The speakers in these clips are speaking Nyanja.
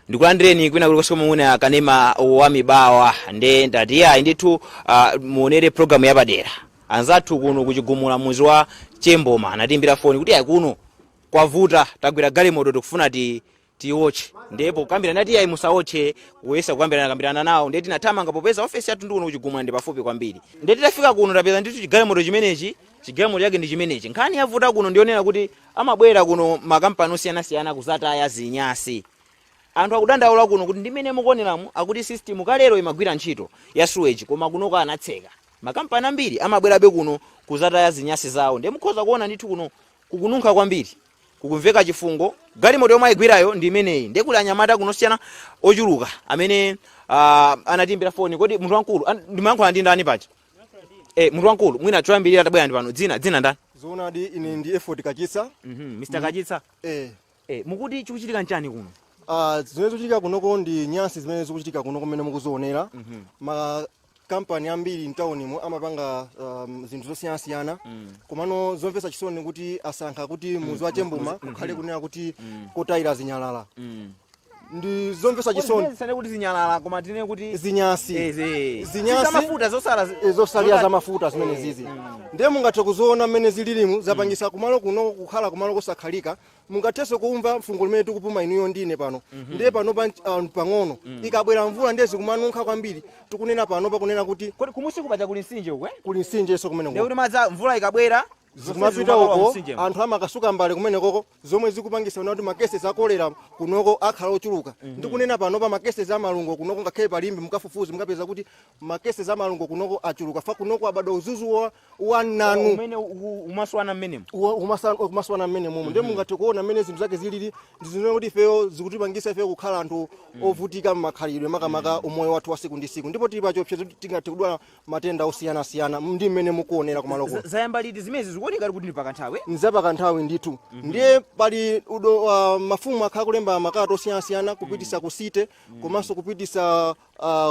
Ndikulandireni kwina kulikonse komwe muli, kanema wa Mibawa. Nde ndati ayi ndithu, muonere programu yapadera. Anzathu kuno kuchigumula, muzi wa Chemboma, anatiimbira foni kuti ayi, kuno kwavuta, tagwira galimoto, tikufuna tiwotche. Ndipo kukambirana, ndati ayi, musawotche, kuyesa kukambirana kambirana nawo. Ndiye tinathamanga, popeza ofesi yathu ndi kuno kuchigumula, ndi pafupi kwambiri. Ndiye titafika kuno, tapeza ndithu chigalimoto chimenechi. Chigalimoto chake ndi chimenechi. Nkhani yavuta kuno ndionera kuti amabwera kuno makampani osiyanasiyana kuzataya zinyasi. Anthu akudandaula kuno kuti ndimene mukuoneramu, akuti system kalero imagwira ntchito ya sewage, koma kunoko anatseka. Makampani ambiri amabwerabe kuno kuzataya zinyasi zawo. Ndiye mukhoza kuona ndithu kuno kukununkha kwambiri, kukumveka chifungo. Galimoto yomwe ayigwirayo ndi imeneyi. Ndiye kuli anyamata kunosiyana ochuluka amene anatiimbira foni. Kodi munthu wamkulu, ndimayankhula ndi ndani paja? Munthu wamkulu, mwina choyambirira, tabwera ndi pano, dzina ndani? Zoonadi, ine ndi Effort Kachitsa. Mr Kachitsa. Eh. Mukuti chikuchitika nchani kuno? Zimene zikuchitika kunoko ndi nyansi zimene zikuchitika kuno kumene mukuzionera. Makampani ambiri mtaunimo amapanga zinthu zosiyanasiyana, komano zomvetsa chisoni kuti asankha kuti muzi wa Chemboma kukhale kunena kuti kotayira zinyalala. Ndi zomvetsa chisoni. Sane kuti zinyalala, koma tine kuti zinyasi. Zinyasi mafuta zosala. Zosalira za mafuta zimene zizi. Ndiye mungathe kuziona mmene zililimu, zapangisa kumalo kuno kukhala kumalo kosakhalika. Mungathenso kumva fungo limene tikupuma inuyo ndine pano. Ndiye pano pang'ono ikabwera mvula, ndiye zikumanunkha kwambiri. Tikunena pano pakunena kuti Kodi kumusi kupaja kuli mtsinje uko, eh? Kuli mtsinjenso kumene. Ndiye kuti madzi mvula ikabwera, zikumapita uko. Anthu amakasuka mbale kumene koko, zomwe zikupangisa kuti ma cases a kolera kunoko akhala ochuluka. Ndikunena pano pa ma cases a malungo kunoko, ngakhale palimbi mukafufuze, mukapeza kuti ma cases a malungo kunoko achuluka fa kunoko abadwa uzuzu wa nanu umene umaswana mmenemo. Umaswana mmene mumu. Ndiye mungathe kuona mmene zinthu zake zilili. Ndi zinthu kuti ifeyo zikutipangisa ifeyo kukhala anthu ovutika mmakhalidwe, makamaka umoyo wathu wa siku ndi siku, ndipo tili pachiopsezo kuti tingathe kudwala matenda osiyanasiyana ndi mmene mukuonera kumaloko. Zayamba liti zimezi? Zikuoneka kuti ndi pakanthawi. Nzapakanthawi ndithu. Ndiye pali udo, mafumu akhala kulemba makalata osiyanasiyana kupitisa ku city, komanso kupitisa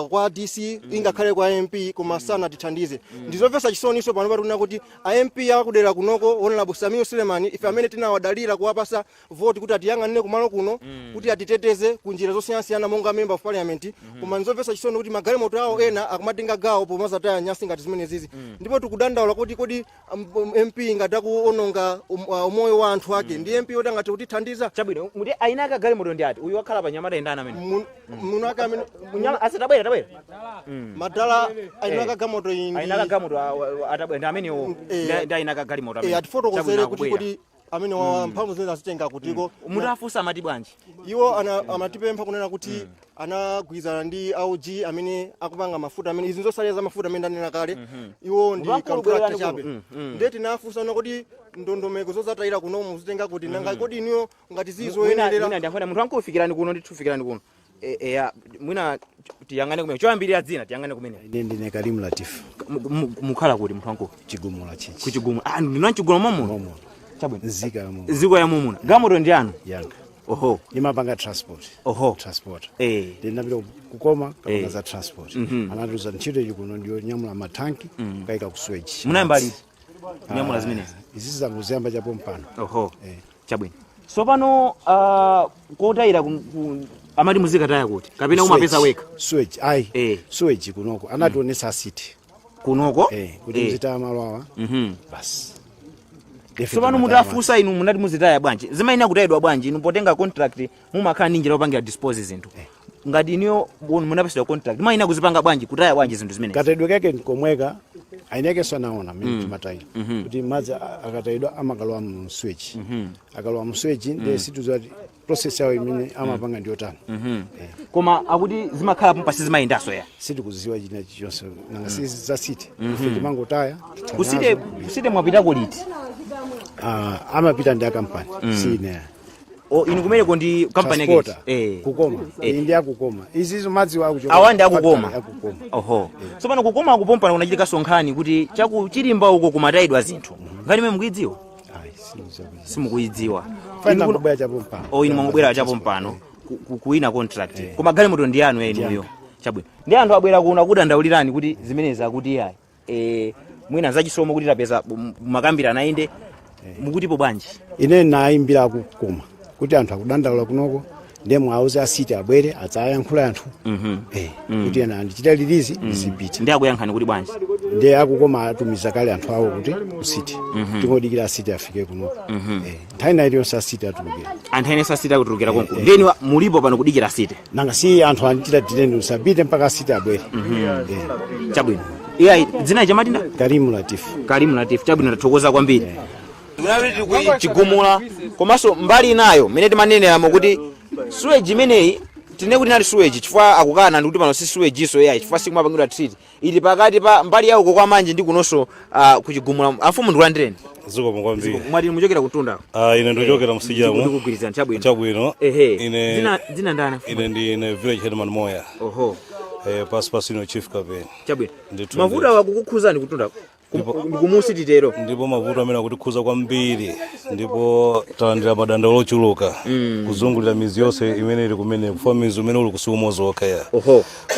kwa DC, ingakhale kwa MP, koma sanatithandize. Ndizomvetsa chisoniso pano patikunena kuti a MP akudera kunoko, Honorable Sameer Suleman, ife amene tinawadalira kuwapasa voti kuti atiyang'anire kumalo kuno, kuti atiteteze ku njira zosiyanasiyana monga member of parliament, koma nzomvetsa chisoni kuti magalimoto awo ena akumatenga gawo pomazataya nyasi ngati zimene zizi. Ndipo tikudandaula kuti kodi MP ngati akuononga umoyo wa anthu ake, ndi MP oti angathe kutithandiza? Chabwino, muti ainaka galimoto ndi ati? Uyu wakhala pa nyamata indani amene? Muno ake amene Munyama ase, tabwera, tabwera. Madala ainaka galimoto iyi ndi Ainaka galimoto atabwera ndi amenewo. Ndi ainaka galimoto amene. Atifotokozere Chabwino, kuti akubwera. kuti amene wa mphamvu zimene azitenga kutiko? Mutafunsa amati bwanji? Iwo amatipempha kunena kuti anagwirizana ndi AUG amene akupanga mafuta amene izi nzosalira za mafuta amene ndanena kale. Iwo ndi Wamkulu, contractor bwererani chabe. kuno. Ndiye tinafunsa kuti ndondomeko zozatayira kuno muzitenga kuti? Nanga kodi inuyo ngati Mwina zizoyenerera? Mwina ndiyankhula munthu wamkulu, fikirani kuno ndithu, fikirani kuno. Eya, mwina tiyang'ane kumene. Choyambirira dzina, tiyang'ane kumene. Ine ndine Karim Latif. Mukhala kuti, munthu wamkulu? Chigumula chichi. Kuchigumula. Ah, ndinu mchigumula momuno? Momuno. Chabwino. Nzika yamuno. Ziko ya mumuna. Galimoto ndi anu? Yanga. Oho. Ndimapanga transport. Oho. Transport. Eh. Ndinapita kukoma kapanga za transport. Anatiuza ntchito ili kuno ndiyo nyamula matanki kukayika ku sewage. Munayamba liti kunyamula zimenezi? Izi zangoziyamba chapo mpano. Oho. Eh. Chabwino. Sopano kotayira amati muzikataya kuti, kapena umapeza wekha? Sewage ayi. Eh. Sewage kunoko anationesa a city. Kunoko? Eh, kuti muzitaya malo awa. Basi. Ife Tsopano timataya. Mutafunsa inu, munati muzitaya bwanji? Zimayenera kutayidwa bwanji? Inu potenga contract mumakhala ndi njira yopangira dispose zinthu. Ngati inuyo munapasidwa contract, mumayenera kuzipanga bwanji, kutaya bwanji zinthu zimenezi? Katayidwe kake nkomweka, ainekenso anaona mmene timatayira, kuti madzi akatayidwa amakalowa mu sewage. Akalowa mu sewage, ndiye situziwa kuti process yawo imene amapanga ndiyotani. Koma akuti zimakhala pompa, sizimayendanso ya? Sitikuziwa china chilichonse, nanga si za city, ife timangotaya. Ku city, ku city mwapitako liti? Ah, amapita ndi akampani, si ine. O, inu kumeneko ndi kampani yake? Transporter. Eh. Kukoma. Eh. Iyi ndi akukoma, izizo madziwo akuchoka Awa ndi akukoma? factory, akukoma. Oho. Tsopano kukoma akupompana kunachitika sonkhani kuti chakuchilimba uko kumatayidwa zinthu. Nkhani imene mukuidziwa? Ayi, sindikudziwa. Simukuidziwa. Fana Inu ngobwera chapompano. O, inu mwangobwera chapompano kuwina contract, koma galimoto ndi yanu inuyo. Chabwino. Ndi anthu abwera kuno akudandaulirani kuti zimenezi akuti yayi, mwina zachisomo kuti tapeza makambirana inde, mukutipo bwanji? Ine nayimbira akukoma kuti anthu akudandaula kunoko. Ndiye mwauze a city abwere adzayankhula anthu, kuti ena andichita release ndizipita. Ndi akuyankhani kuti bwanji? Ndiye akukoma atumiza kale anthu awo kuti ku city. Tingodikira a city afike kunoko. Nthawi ina iliyonse a city atulukira. Anthu ene a city akutulukira konko, ndeni mulipo pano kudikira city? Nanga si anthu andichita detain, usapite mpaka a city abwere. Chabwino. Iya, dzina chamatinda? Karimu Latifu. Karimu Latifu, chabwino, tathokoza kwambiri. Chigumula komanso mbali inayo mmene timaneneramo kuti sewage imeneyi, tine kuti inali sewage chifukwa akukana ndikuti pano si sewage iso yayi, chifukwa sikumapangidwa treat, ili pakati pa mbali ya uko kwa manje ndi kunonso kuchigumula. Afumu, ndikulandireni. Zikomo kwambiri. Mwati muchokera kutunda? Ah, ine ndikuchokera msijamo. Ndikugwirizana, chabwino. Chabwino. Ehe. Ine Dzina ndani, afumu? Ine ndine village headman Moya. Oho. Pasi pa senior chief Kapeni. Chabwino. Ndithu. Mavuto awa akukukhuzani kutunda ndikumusi titero? Ndipo mavuto amene akutikhuza kwambiri, ndipo talandira madandaulo ochuluka kuzungulira mizi yonse imene ili kumene, kufa mizi umene uli kusiumozi okha ya.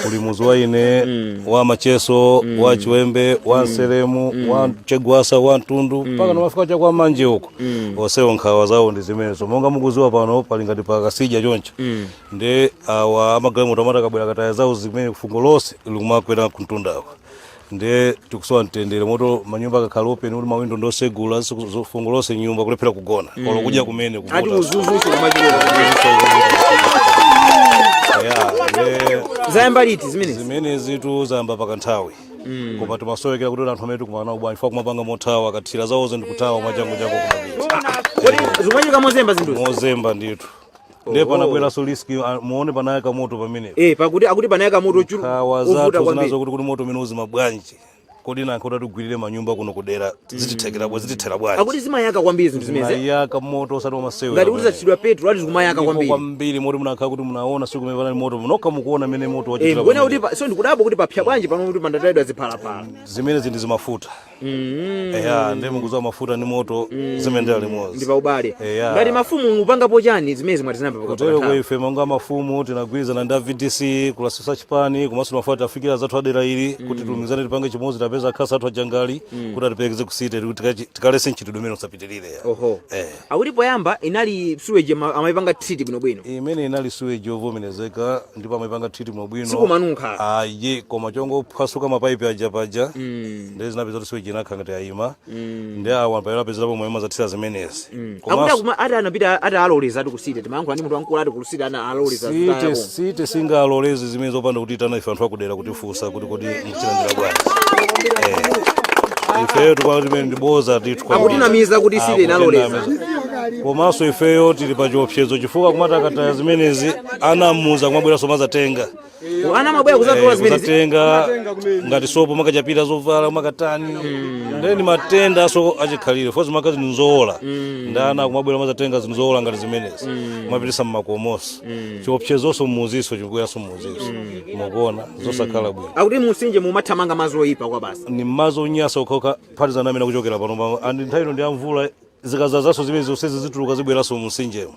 Kuli muzi wa ine wa Macheso, wa Chiwembe, wa Nselemu, wa Chegwasa, wa Mtundu, mpaka namafika cha kwa Manje uko. Onsewo nkhawa zawo ndi zimenezo. Monga mukuziwa, pano pali ngati pakasija choncho, ndi awa amagalimoto amati akabwera kataya zawo zimene fungo lonse likumakwera kumtundako, ndiye tikusowa mtendere. Moto manyumba akakhala open kuti mawindo ndosegula, fungo lonse nyumba, kulephera kugona olo kudya kumene. Ati Kuvuta. uzuzuso kumachuluka. Ya, ndiye Zayamba liti zimenezi? Zimene zitu zayamba pakanthawi, koma timasowekera kuti anthu amene tikumana nawo bwanji, kumapanga mothawa, akathira zawozo ndikuthawa mwachangu changu kumapita. Kodi zikumachitika mozemba zinthuzi? Mozemba ndithu. Ndiye panabweranso risk, muone panayaka moto pamenepo. Pakuti akuti panayaka moto Nkhawa ovuta zathu kwambiri. zinazo kuti moto umene uzima bwanji? Kodi nankha kuti atigwirire manyumba kuno kudera zitithekera bwa, zitithera bwanji? Akuti zimayaka kwambiri zinthu zimenezi. Zimayaka moto osati wamasewera. Ngati kuti zatchedwa petro, ati zikumayaka kwambiri. Kwambiri moto, munakhala kuti munaona siku kumene panali moto, nokha mukuona mene moto wachitira Ndikuona kuti pamene. so ndikudabwa kuti papsa bwanji pano kuti pandatayidwa ziphalaphala. Zimene zindi zimafuta. Eya, ndi mukuziwa mafuta ndi moto zimendera limodzi. Ndi paubale. Eya. Ngati mafumu mupangapo chani zimene zimati zinamba? Kutero kwa ife monga mafumu tinagwirizana ndi VDC kulasisa chipani, komanso mafuta tafikira zathu adera ili kuti tilumikizane, tipange chimodzi. Tapeza khasa athu ajangali kuti atiperekeze ku city kuti tikalese mchitidwe umene usapitirire ya. Oho. Eh. Akuti poyamba inali sewage amayipanga treat bwinobwino. Imene inali sewage yovomerezeka, ndipo amayipanga treat bwinobwino. Sikumanunkha. Aye, koma chongophwasuka mapaipi aja paja, ndi zinapeza kuti sewage inakhala ngati ayima, ndi awa pamene apezerapo momwe mazathira zimenezi. Akuti ati anapita ati aloleza ati ku city, timayankhula ndi munthu wamkulu, ati ku city ana aloleza. City, city singaloleze zimene zopanda kutitana ife anthu akudera kutifunsa kuti kodi mukuchilandira bwanji. Ifeyo tikuona kuti imene ndiboza ndithu kwambiri. Akutinamiza kuti city inaloleza. Akutinamiza. Komanso ifeyo tili pa chiopsezo chifukwa kumati akataya zimenezi, anamuza kumabweranso mazatenga. Ana amabwera kuzatola zimenezi? Kuzatenga ngati sopo, makachapira zovala, makatani, ndeni matenda aso achikhalire fo zimaka zinthu zowola, ndi ana kumabwera mazatenga zinthu zowola ngati zimenezi, kumapitisa mmakomoso. Chiopsezonso mmuziso chikubweranso mmuziso, mukuona zosakhala bwino. Akuti musinje mumathamanga madzi oyipa kwa basi. Ni mmadzi onyasa okhaokha, phatizana amene akuchokera pano andi nthawi ino ndi amvula, zikazazaso zimene zonsezi zituluka zibweranso mumsinjemo.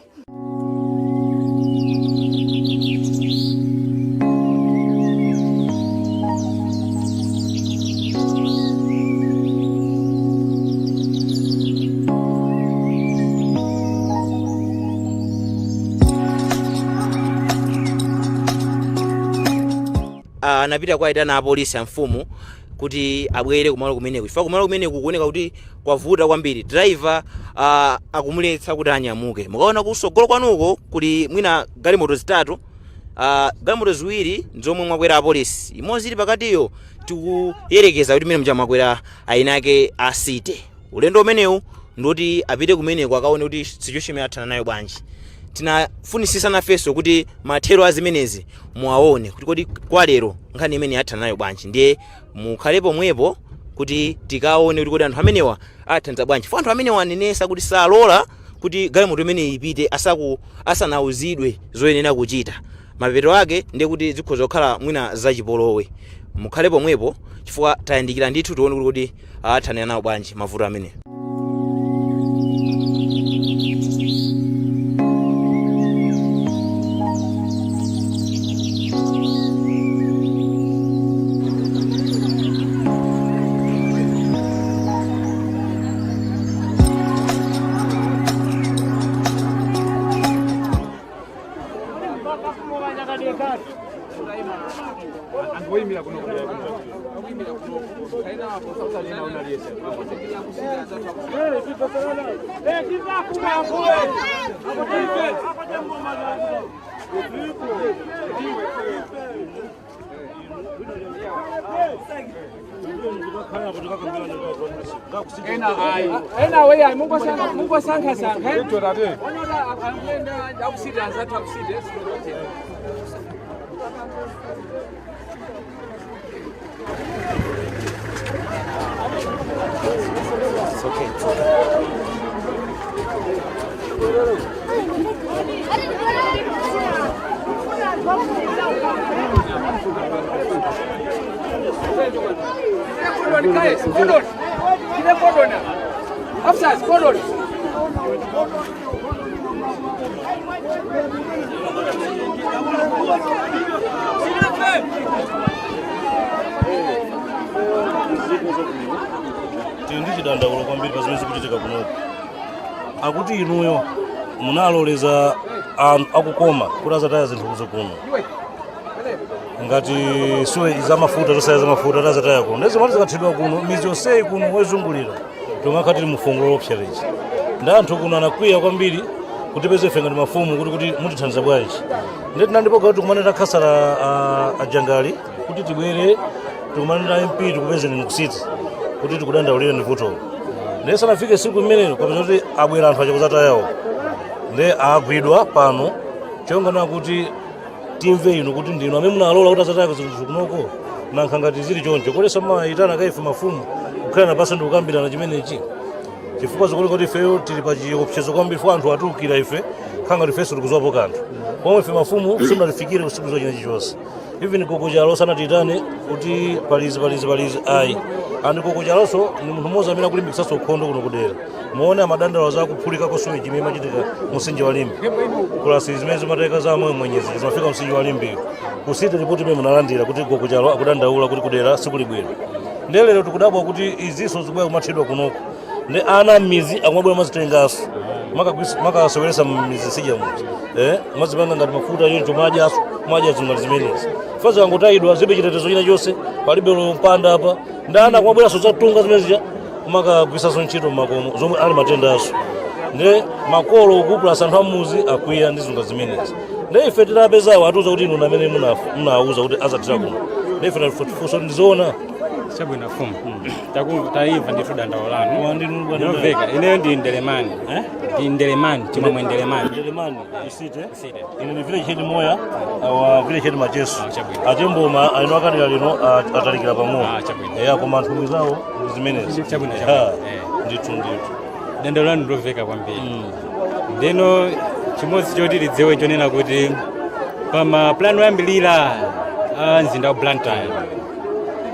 Anapita kwa apolisi a mfumu kuti abwere kumalo kumeneku, chifukwa kumalo kumeneku kuoneka kuti kwavuta kwambiri. Driver akumuletsa kuti anyamuke. Mukaona kusogolo kwanuko kuli mwina galimoto zitatu, galimoto ziwiri nzomwe mwakwera apolisi, imodzi ili pakatiyo, tikuyerekeza kuti mmene muja mwakwera ainake a city. Ulendo umenewu ndoti apite kumeneko akaone kuti situation imene athana nayo bwanji. Tinafunisisa nafenso kuti mathero a zimenezi muwaone kuti kodi kwa lero nkhani imene athana nayo bwanji. Ndiye mukhale pomwepo kuti tikaone kuti kodi anthu amenewa athandiza bwanji, fo anthu amenewa anenesa kuti salola kuti galimoto imene ipite asanauzidwe zoyenera kuchita. Mapeto ake ndiye kuti zikhoza kukhala mwina zachipolowe. Mukhale pomwepo chifukwa tayandikira ndithu, tione kuti kodi athanira nawo bwanji mavuto amene. Ena weya mungosankha sankha onota akusite anzathu akusite. It's okay, it's okay. Cordon, guys, cordon. Give cordon. Officers, cordon. Tili ndi chidandaulo kwambiri pa zimene zikuchitika kunoku. Akuti inuyo munaloleza anthu akukoma kuti azataya zinthu kuzo kuno, ngati suwe zamafuta, zosaya zamafuta tazataya kuno, ndezi mati zikathidwa kuno, mizi yonseyi kuno wezungulira tomakha tili mufungulo lopsa liji. Ndi anthu kuno anakwiya kwambiri kuti peze ife ngati mafumu kuti mutithandiza bwanji. Ndi tinandipoga kuti tikumane takhasala ajangali kuti tibwere tikumane na MP, tikupezeni ku city kuti tikudandaulire ndi vuto. Ndiye sanafike siku imeneyo kapeza kuti abwera anthu achakuzatayawo, ndi agwidwa pano. Chongana kuti timve inu kuti ndinu amene munalola kuti azataya zinthu kunoko, nankha ngati zili choncho, kodi samayitana kaife mafumu kukhala napasi ndi kukambirana chimenechi? Chifukwa zikuoneka kuti ifeyo tili pa chiopsezo kwambiri, fo anthu atiukira ife, khanga kuti ifenso tikuziwapo kanthu, pomwe ife mafumu simunatifikire kusikuziwa china chilichonse. Even kokochalo sanatiyitane kuti palizi palizi palizi, ayi. Andi kokochalonso ni munthu mmodzi amene akulimbikitsanso ukhondo kuno kudera. Muone amadandaulo za kuphulika kwa sewage imene imachitika mumtsinje wa Limbe, plus zimene zimateka za moyo mwenyezi zimafika mtsinje wa Limbe. Ku city ripoti imene munalandira kuti gogochalo akudandaula kuti kudera sikuli bwino. Ndiye lero tikudabwa kuti izinso zikubwera kumathedwa kunoko, ndi ana m'mizi akumabwera mazitengaso makaseweresa m'mizi sija muja, mazipanga ngati mafuta choncho, madyaso madya zinthu ngati zimenezi. Fazi angotayidwa zibe chitetezo china chonse, palibe mpanda apa, ndi ana akumabweranso zatunga zimene zija kumakagwisanso ntchito mmakomo, zomwe ali matendaso. Ndi makolo uku plus anthu amuzi akwiya ndi zinthu zimenezi. Ndi ife titapezawo atiuza kuti inu amene munawuza kuti azathira kuno. Ndi ife tatifunsa kuti ndizoona? Chabwino fumu, taimva ndithu dandaulo lanu. Wandinu bwana? Ndinomveka. Ineyo ndi Ndelemani. Eh? Ndi Ndelemani, Chimwemwe Ndelemani. Ndelemani isite. Isite. Ine ndi village head Moya wa village head Macheso. Ah, chabwino. Achemboma alino akadira lino atalikira pang'ono. Ah, chabwino. Eya, koma nthumwi zawo ndi zimenezi. Chabwino, Ha, chabwino. Eh. Ndithu ndithu. Dandaulo lanu ndilomveka kwambiri. Ndeno chimodzi choti tidziwe chonena kuti pama plan oyambirira a mzinda wa Blantyre,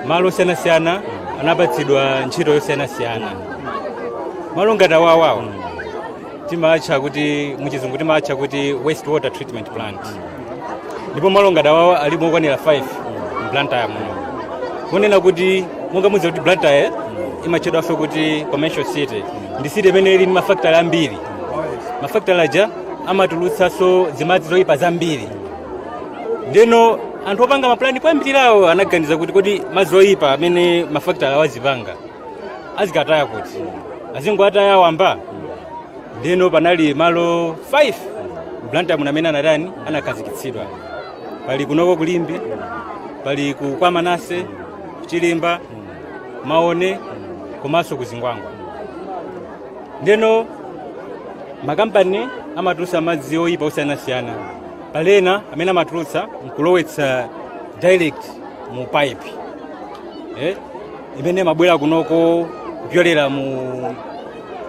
malo osiyanasiyana anapatsidwa ntchito yosiyanasiyana. Malo ngati awawawo timatcha kuti, muchizungu timatcha kuti waste water treatment plant, ndipo malo ngati awawa alipo okwanira 5 m'Blantyre muno. Kunena kuti monga mudziwa kuti Blantyre imatchedwanso kuti commercial city, ndi city imene ili ndi mafactory ambiri. Mafactory aja amatulutsanso zimadzi zoyipa zambiri. Ndeno anthu opanga mapulani poyambirirawo anaganiza kuti kodi madzi oyipa amene mafactory awazipanga azikataya kuti? Azingoataya wamba? Ndeno panali malo 5 Blantyre muno amene anatani, anakhazikitsidwa. Pali kunoko kuLimbe, pali ku kwa Manase, kuChilimba, Maone komanso ku Zingwangwa. Ndeno makampani amatulutsa madzi oyipa osiyanasiyana. Palena amene amatulutsa nkulowetsa direct mu pipe, imene mabwera kunoko kupyolera mu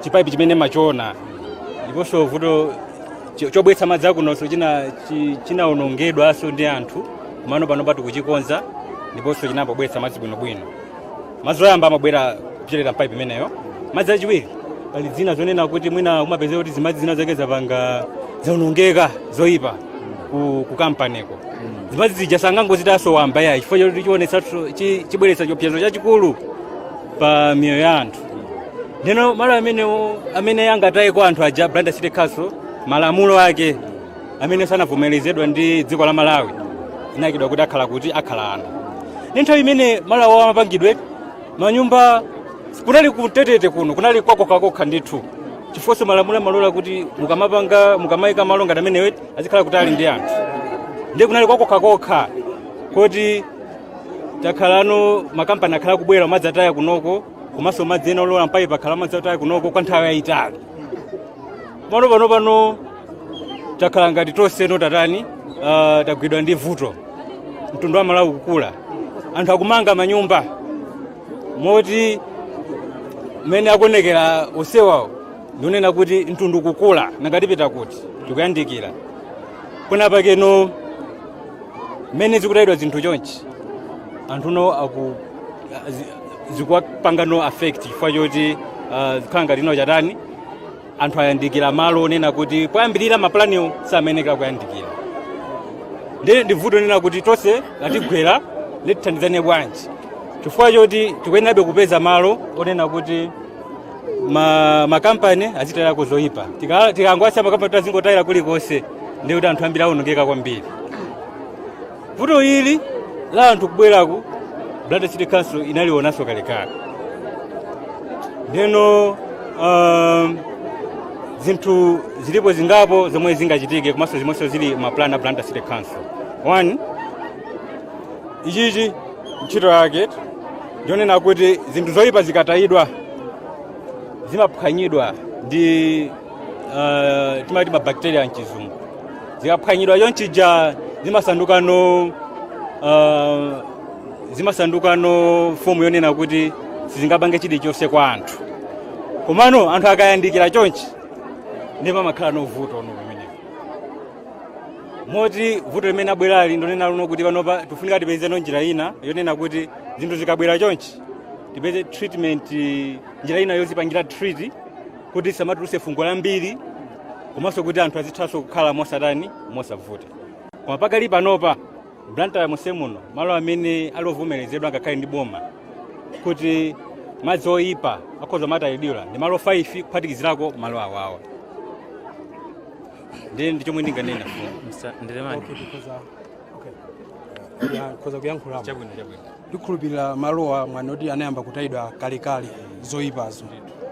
chipaipi chimene machiona. Ndiponso vuto chobweretsa madzi akunonso chinawonongedwanso ndi anthu, kumano pano pati kuchikonza, ndiponso chinambobweretsa madzi bwinobwino. Madzi oyamba amabwera kupyolera mpaipi imeneyo. Madzi achiwiri, pali zina zonena kuti mwina umapezeka kuti zimadzi zina zake zapanga zawonongeka zoyipa ku kampaniko, zimadzi zija sangangozitaso wamba yayi, chifukwa choti chionetsa chibweretsa chiopsezo chachikulu pa miyoyo ya anthu. Ndeno malo amenewo amene angatayeko anthu aja, Blantyre City Council malamulo ake Amene sanavomerezedwa ndi dziko la Malawi, inayikidwa kuti akhala kuti akhala anthu. Ndi nthawi imene malo awo amapangidwe manyumba, kunali kutetete kuno, kunali kwakokhakokha ndithu, chifukwa malamulo amalola kuti mukamapanga, mukamayika malo ngati amenewe, azikhala kutali ndi anthu. Ndiye kunali kwakokhakokha kuti takhalano makampani akhala kubwera madzi ataya kunoko, komanso madzi ena olowa mpaipi akhala madzi ataya kunoko kwa nthawi yayitali. Pano pano pano takhala ngati tonseno tatani, tagwidwa ndi vuto. Mtundu wa Malawi kukula, anthu akumanga manyumba moti mmene akuonekera onsewawo, ndikunena kuti mtundu kukula, nangatipita kuti tikuyandikira kuna pakeno mmene zikutayidwa zinthu chonchi, anthuno aku zikuwapangano affect chifukwa choti zikhala ngati ino chatani, anthu ayandikira malo onena kuti poyambirira mapulaniwo samenekera kuyandikira. Ndi vuto nena kuti tonse latigwera, litithandizane bwanji, chifukwa choti tikuyenabe kupeza malo onena kuti makampani azitayirako zoyipa. Tikangowasiya makampani kuti azingotayira kulikonse, ndi kuti anthu ambiri awonongeka kwambiri. Vuto ili la anthu kubweraku, Blantyre City Council inalionanso kalekale. Ndeno zinthu zilipo zingapo zomwe zingachitike, komanso zimwenso zili maplan a Blantyre City Council. One, ichichi ntchito yake ndionena kuti zinthu zoyipa zikatayidwa zimaphwanyidwa ndi timati mabacteria mchizungu. Zikaphwanyidwa chonchija zimasandukano form yonena kuti sizingapange chilichonse kwa anthu. Komano anthu akayandikira chonchi, ndi pamakhala novuto ono pamenepo, moti vuto limene abwerali ndonena luno kuti panopa tifunika tipezeno njira ina yonena kuti zinthu zikabwera chonchi tipeze treatment, njira ina yozipangira treat kuti samatuluse fungo lambiri, komanso kuti anthu azithanso kukhala mosatani, mosavuta. Koma pakali panopa Blantyre monse muno, malo amene ali ovomerezedwa ngakhale ndi boma kuti madzi oyipa akhoza matayidwira ndi malo 5, kuphatikizirako malo awawa. Ndiye ndi chomwe ndinganena. Mr. Ndelemani. Okay, okay. Ya, khoza kuyankhulapo. Chabwino. Ndikhulupirira malowa mwanoti anayamba kutayidwa kalekale zoyipazo,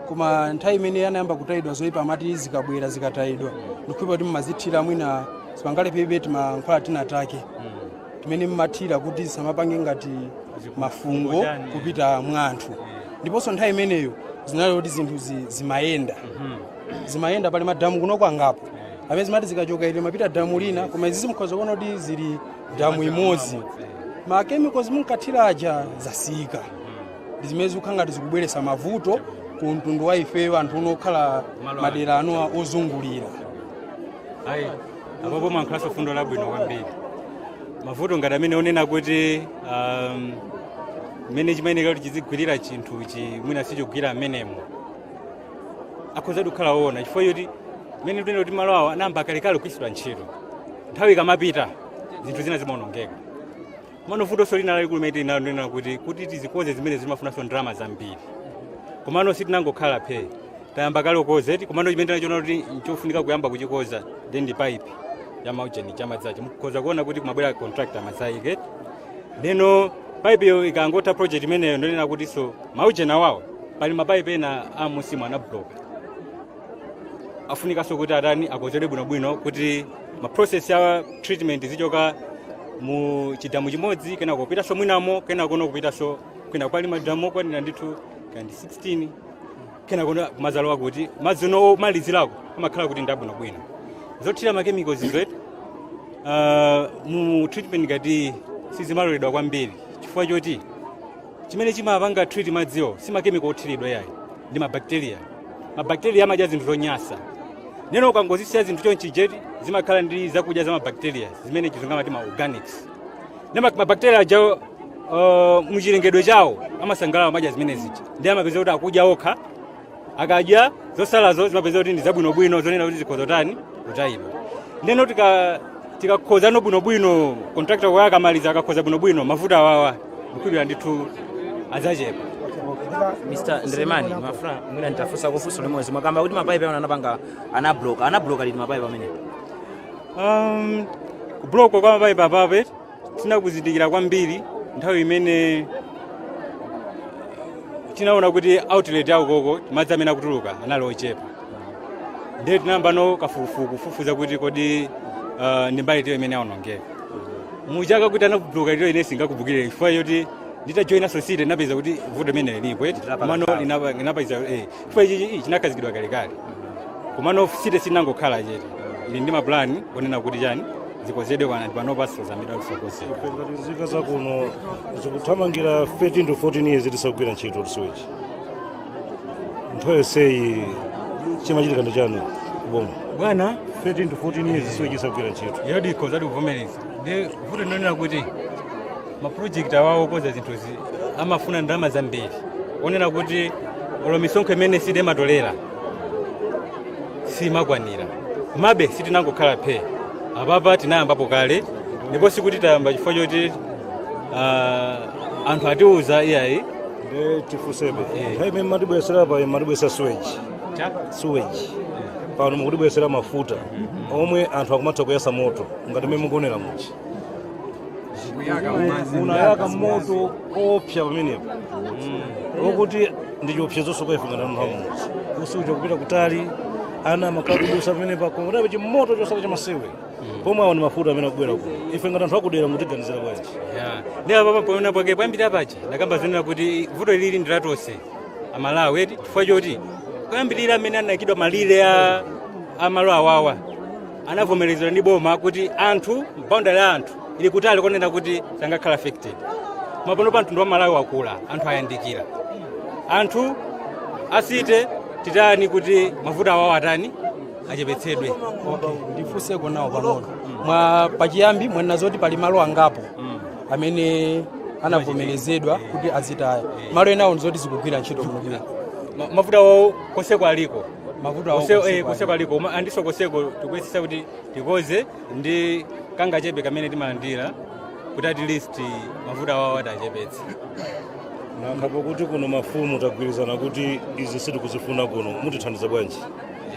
koma nthawi imene anayamba kutayidwa zoyipa, amati zikabwera zikatayidwa, ndikhulupirira kuti mmazithira mwina sipangalepebe timankhwala tinatake timene mmathira kuti zisamapange ngati mafungo kupita mwa anthu. Ndiponso nthawi imeneyo zinali kuti zinthu zimayenda zimayenda. Pali madamu kunoko angapo amene zimati zikachoka ili mapita damu lina, koma izi zimukhoza kuona kuti zili damu imodzi. Ma chemicals munkathira aja zasiyika, ndi zimene zikukhala ngati zikubweretsa mavuto ku mtundu wa ifeyo anthu uno okhala madera ano ozungulira. Ayi, apopo mwankhalanso fundo labwino kwambiri. Mavuto ngati amene onena kuti mmene chimayenera kuti chizigwirira chinthuchi mwina sichigwira amenemo, akhoza kukhala woona, chifukwa choti mmene tinena kuti malo awo anayamba kalekale kugwiritsidwa ntchito, nthawi ikamapita zinthu zina zimaonongeka. Mano vutonso lina lalikulu limene tili nalo ndinena kuti tizikonze zimene zimafunanso ndalama zambiri. Komano sitinangokhala phe, tayamba kale ukozeti. Komano chimene tinachiona kuti nchofunika kuyamba kuchikoza ndi pipe ya maujeni chamadzachi. Mukhoza kuona kuti kumabwera contractor amazaike ndeno pipe iyo ikangotha project imeneyo, ndonena kuti so maujeni awawo, pali mapaipe ena a musimu anabloka, afunikanso kuti atani, akonzedwe bwinobwino kuti ma process ya treatment zichoka mu chidamu chimodzi, kena kupitanso mwinamo, kena kuno kupitanso kwina. Pali madamu okwanira ndithu kandi 16, kena kuno kumazalowa kuti madzi uno omalizirako amakhala kuti ndabwinobwino. Zothira ma chemicals izo mu treatment ngati sizimaloledwa kwambiri, chifukwa choti chimene chimapanga treat madziwo si ma chemical othiridwa yayi, ndi mabacteria. Mabacteria amadya zinthu zonyasa. Neno ukangozisiya zinthu chonchi jeti, zimakhala ndi zakudya za mabacteria zimene chizungu amati ma organics. Ndi mabacteria aja muchilengedwe chawo amasangalala amadya zimene zija, ndi amapeza kuti akudya okha. Akadya zosalazo zimapeza kuti ndi zabwinobwino zonena kuti zikhoza tani, kutayidwa. Ndeno tikakhoza bwinobwino, contractor kwa akamaliza akakhoza bwinobwino, mavuto awawa ndikhulupirira ndithu adzachepa. Mr. Nderemani, mafuna mwina nditafunsa kufunso limodzi. Mwakamba kuti mapaipi ano anapanga anabloka, anabloka liti mapaipi amene? Kubloka kwa mapaipi apape tinakuzindikira kwambiri nthawi imene tinaona kuti outlet yawo koko madzi amene akutuluka anali ochepa. Ndiye tinayamba no kafukufuku kufufuza kuti kodi ndi mbali itiyo imene yaonongeka muchaka kuti anabloka itiyo. Ine singakubukire chifukwa choti nditajoina society napeza kuti vuto imene ilipo eti komano linapeza chifukwa ichi chinakhazikidwa kalekale, komano city sinangokhala chete, ili ndi mapulani onena kuti chani zikonzedwe kana panopanso zambiri kusokozedwa. Ngati nzika za kuno zikuthamangira 13 to 14 years tisagwira ntchito sewage nthawi yonseyi, chimachitika ndi chani kuboma? Bwana, 13 to 14 years sewage isagwira ntchito. Yodiko zati kuvomereza ndi vuto linonena kuti maproject awawo okoza zinthuzi amafuna ndalama zambiri, onena kuti olo misonkho imene city imatolera simakwanira. Komabe sitinangokhala phe, apapa tinayambapo kale, ndipo sikuti tayamba chifukwa choti anthu atiuza iyayi. Nde tifunsebe, nthawi imene matibwesera pa matibwesera sewage, sewage pano mukutibwesera mafuta omwe anthu akumatha kuyasa moto ngati mmene mukuonera muchi unayaka moto opsa pamenepo, okuti ndi chiopsezo kwa ife ngati anthu amudzi. Usiku kupita kutali, ana amakhala kudusa pamenepa kutabe chimoto chosaka chamasewe pomwe awo ndi mafuta amene akubwera kuno. Ife ngati anthu akudera mutiganizira bwanji? Yeah. Ndi apa pamene pake payambira paja ndakamba zonena kuti vuto ilili ndi latonse Amalawi eti, chifukwa choti kuyambirira amene anayikidwa malire a malo awawa anavomerezedwa ndi boma kuti anthu boundary ya anthu ili kutali konena kuti sangakhala affected. Mapano pa mtundu wa Malawi wakula, anthu ayandikira, anthu a city titani kuti mavuto awawo atani achepetsedwe? Okay, ndifunseko nawo pang'ono. Mwa pachiyambi mwanena zoti pali malo angapo amene anavomerezedwa kuti azitaya. Malo enawo ndizoti zikugwira ntchito bwinobwino? Mavuto awawo koseko aliko. Mavuto awo koseko koseko aliko. Koma andiso koseko tikuyesesa kuti tikoze ndi kangachepe kamene timalandira kuti at least mavuto awawo atachepetse. Nankhapo kuti kuno mafumu tagwirizana kuti izi sitikuzifuna kuno, mutithandiza bwanji?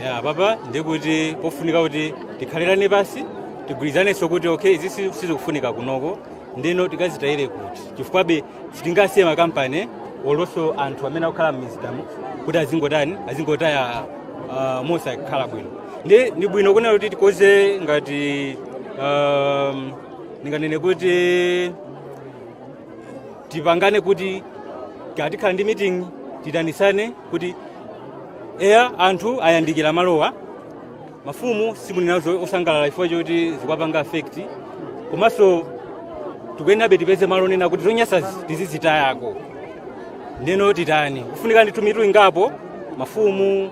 Ya, papa ndikuti pofunika kuti tikhalirane pasi, tigwirizanenso kuti okay, izi sizikufunika kunoko, ndino tikazitayire kuti? Chifukwabe sitingasiye makampani olonso anthu amene akukhala m'mizindamo kuti azingotani, azingotaya mosakhala bwino. Ndi bwino kunena kuti tikoze ngati ndinganene kuti tipangane kuti tikhala ndi meeting, titanisane kuti eya, anthu ayandikira malowa, mafumu simuninazo osangalala chifukwa choti zikuwapanga affect, komanso tikuyenabe tipeze malo onena kuti zonyasazi tizizitayako. Ndeno titani? Kufunika ndithu mitu ingapo, mafumu,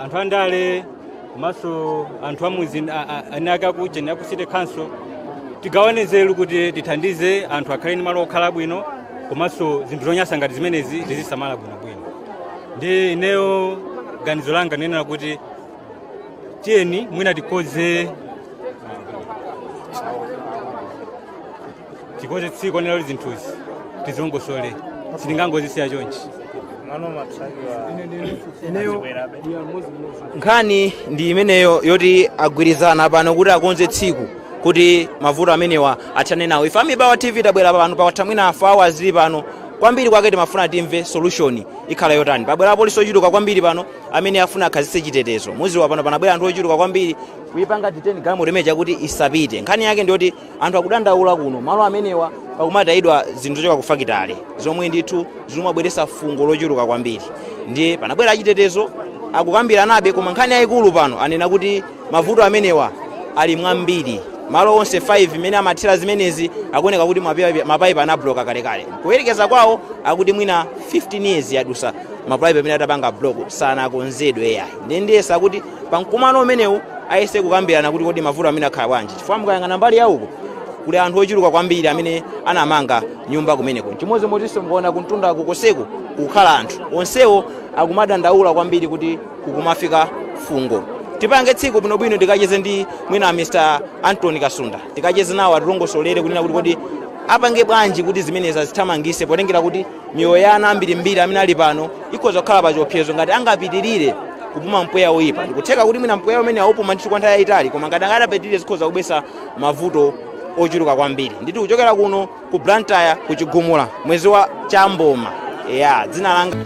anthu andale, komanso anthu amuzi ane akucheni aku city council, tigawane nzeru kuti tithandize anthu akhale ndi malo okhala bwino, komanso zinthu zonyasa ngati zimenezi tizisamala bwinobwino. Ndi ineyo ganizo langa nenera kuti tiyeni mwina tikoze tsiku onera kuti zinthuzi tizongosole, sitingangozisiya chonchi. Ineyo Nkhani ndi imeneyo yoti agwirizana pano kuti akonze tsiku kuti mavuto amenewa athane nawo. Ife a Mibawa TV tabwera pano pakatha mwina 4 hours zili pano. Kwambiri kwake timafuna timve solution ikhala yotani. Pabwera apolisi ochuluka kwambiri pano amene afuna akhazitse chitetezo muziwa. Pano panabwera anthu ochuluka kwambiri kuipanga detain galimoto imeneja kuti isapite. Nkhani yake ndiyoti anthu akudandaula kuno malo amenewa pakumatayidwa zinthu zochoka ku fakitale zomwe ndithu zimabweretsa fungo lochuluka kwambiri. Ndiye panabwera achitetezo, akukambiranabe, koma nkhani yayikulu pano anena kuti mavuto amenewa ali mwambiri. Malo onse 5 imene amathira zimenezi akuoneka kuti mapaipi anabloka kalekale. Kuyerekeza kwawo akuti mwina 15 years yadusa mapaipi amene atapanga block sanakonzedwe yayi. Ndiye ndiyesa kuti pamkumano umenewu ayese kukambirana kuti kodi mavuto amene akhala bwanji, chifukwa mukayang'ana mbali yauko kuli anthu ochuluka kwambiri amene anamanga nyumba kumeneko. Chimodzimodzinso mukaona kumtunda kukoseko kukhala anthu onsewo akumadandaula kwambiri kuti kukumafika fungo. Tipange tsiku bwinobwino, tikacheze ndi mwina Mr Anthony Kasunda, tikacheze nawo atilongosolere kunena kuti kodi apange bwanji kuti zimenezi azithamangise, potengera kuti miyoyo ya ana ambirimbiri amene ali pano ikhoza kukhala pa chiopsezo ngati angapitirire. Kupuma mpweya oyipa, ndikutheka kuti mwina mpweya umene aupuma ndithu kwa nthawi yayitali, koma ngati angadapitirire zikhoza kubweretsa mavuto ochuluka kwambiri ndithu. Kuchokera kuno ku Blantyre, kuchigumula, mwezi wa Chamboma ya dzina langa.